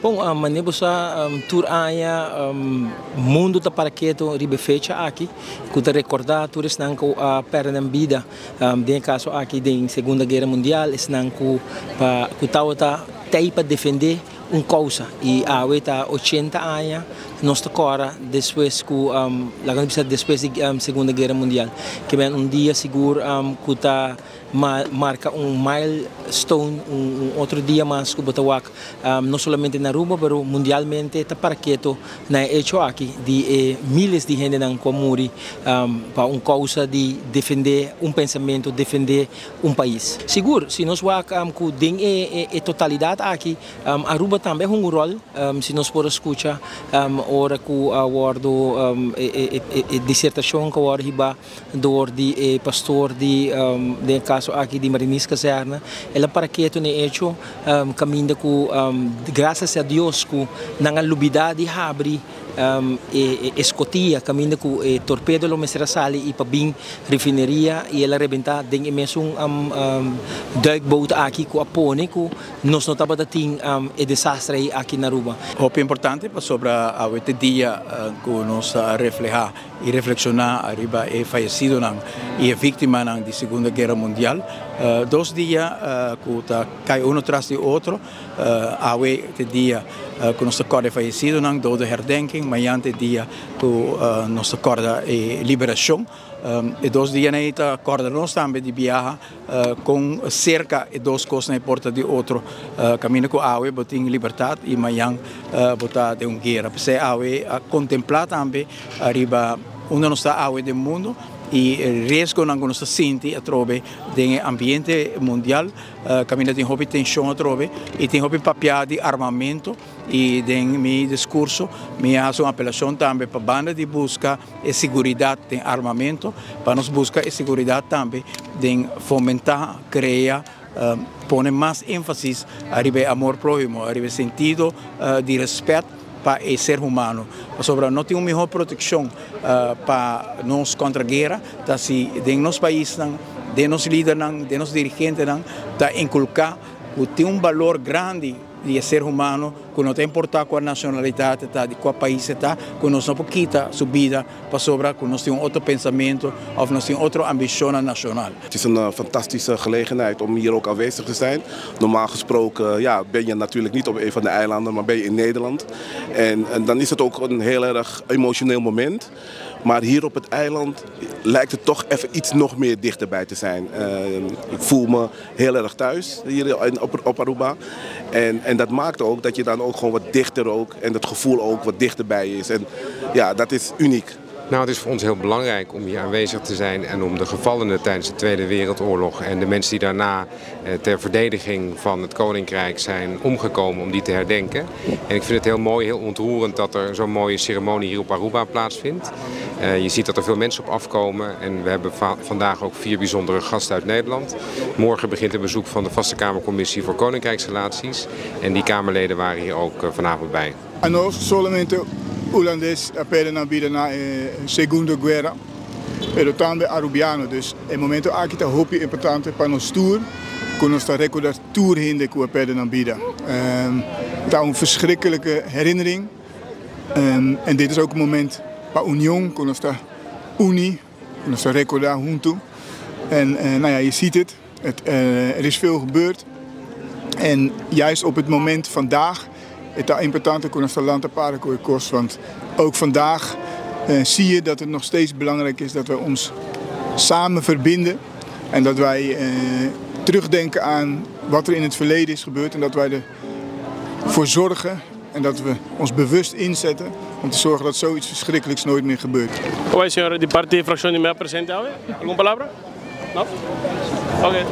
Bon, manera bo sa, tur aña mundo ta para keto riba e fecha aki, cu ta recorda tur esnan cu a perde nan bida, den e caso aki den Segunda Guera Mundial, esnan cu pa cu tawata tey pa defende un causa. Y awe ta 80 aña nos ta cora despues cu, laga nos bisa despues di Segunda Guera Mundial. Kimen un dia sigur cu ta marca un milestone, un otro dia mas cu bo ta wak, no solamente na Aruba, pero mundialmente ta para keto na e hecho aki di e miles di hendenan cu a muri pa un causa di defende un pensamento, defende un pais. Sigur, si nos wak cu den e totalidad aki, Aruba tambe hunga un rol, si nos por a scucha ora cu a wordo e disertacion cu a wordo hiba door di e pastoor di, den e caso aki di Marinierskazerne, el a para keto na e hecho caminda cu gracias a Dios cu nan a lubida di habri e escotia caminda cu e torpedo lo mester a sali y pa bin refineria y el a rebenta den e mesun duikboot aki cu a pone cu nos no tabata tin e desastre ey aki na Aruba. Hopi importante pasobra awe ta dia cu nos ta refleha y reflexiona ariba e fayecidonan y e victimanan di Segunda Guera Mundial. Dos dia cu ta cay uno tras di otro. Awe ta dia cu nos ta corda e fayecidonan, dodenherdenking, mañan ta e dia cu nos ta corda e liberacion. E dos dianan ey ta corda nos tambe di biaha con cerca e dos cosnan e por ta di otro. Caminda cu awe bo tin libertad y mañan bo ta den un guera. P'esey awe a contempla tambe ariba unda nos ta awe den mundo y e riesgonan cu nos ta sinti atrobe den e ambiente mundial. Caminda tin hopi tension atrobe y tin hopi papia di armamento y den mi discurso mi a haci un apelacion tambe pa banda di busca e siguridad den armamento, pa nos busca e siguridad tambe den fomenta, crea, pone mas enfasis ariba e amor prohimo, ariba e sentido di respet pa e ser humano. Pasobra no tin un miho proteccion pa nos contra guera ta si den nos paisnan, den nos lidernan, den nos dirigentenan ta inculca cu tin un balor grandi di e ser humano cu no ta importa cua nacionalidad e ta, di cua pais e ta, cu nos no por kita su bida pasobra cu nos tin un otro pensamento of nos tin otro ambicionnan nacional. Het is een fantastische gelegenheid om hier ook aanwezig te zijn. Normaal gesproken, ja, ben je natuurlijk niet op een van de eilanden, maar ben je in Nederland. En dan is het ook een heel erg emotioneel moment. Maar hier op het eiland lijkt het toch even iets nog meer dichterbij te zijn. Ik voel me heel erg thuis hier op Aruba. En dat maakt ook dat je dan ook gewoon wat dichter ook en dat gevoel ook wat dichterbij is. En ja, dat is uniek. Het is voor ons heel belangrijk om hier aanwezig te zijn en om de gevallenen tijdens de Tweede Wereldoorlog en de mensen die daarna ter verdediging van het Koninkrijk zijn omgekomen, om die te herdenken. En ik vind het heel mooi, heel ontroerend dat er zo'n mooie ceremonie hier op Aruba plaatsvindt. Je ziet dat er veel mensen op afkomen en we hebben vandaag ook 4 bijzondere gasten uit Nederland. Morgen begint het bezoek van de Vaste Kamercommissie voor Koninkrijksrelaties en die Kamerleden waren hier ook vanavond bij. En no solamente holandês a perde nan bida na Segunda Guerra, pero tambe arubiano. Dus e momento aki ta hopi importante pa nos tur, ku nos ta recorda tur hende ku a perde nan bida. Ta un verschrikkelijke herinnering. En dit is ook een moment pa union, ku nos ta uni, ku nos ta recorda hunto. En je ziet het, er is veel gebeurd. En juist op het moment vandaag, het is importante ku nos ta lanta para ku e kos, want ook vandaag zie je dat het nog steeds belangrijk is dat we ons samen verbinden en dat wij terugdenken aan wat er in het verleden is gebeurd en dat wij ervoor zorgen en dat we ons bewust inzetten om te zorgen dat zoiets verschrikkelijks nooit meer gebeurt. Hoi, señor, di parte di fracción di MEP presente, ¿algún palabra? No? Oké.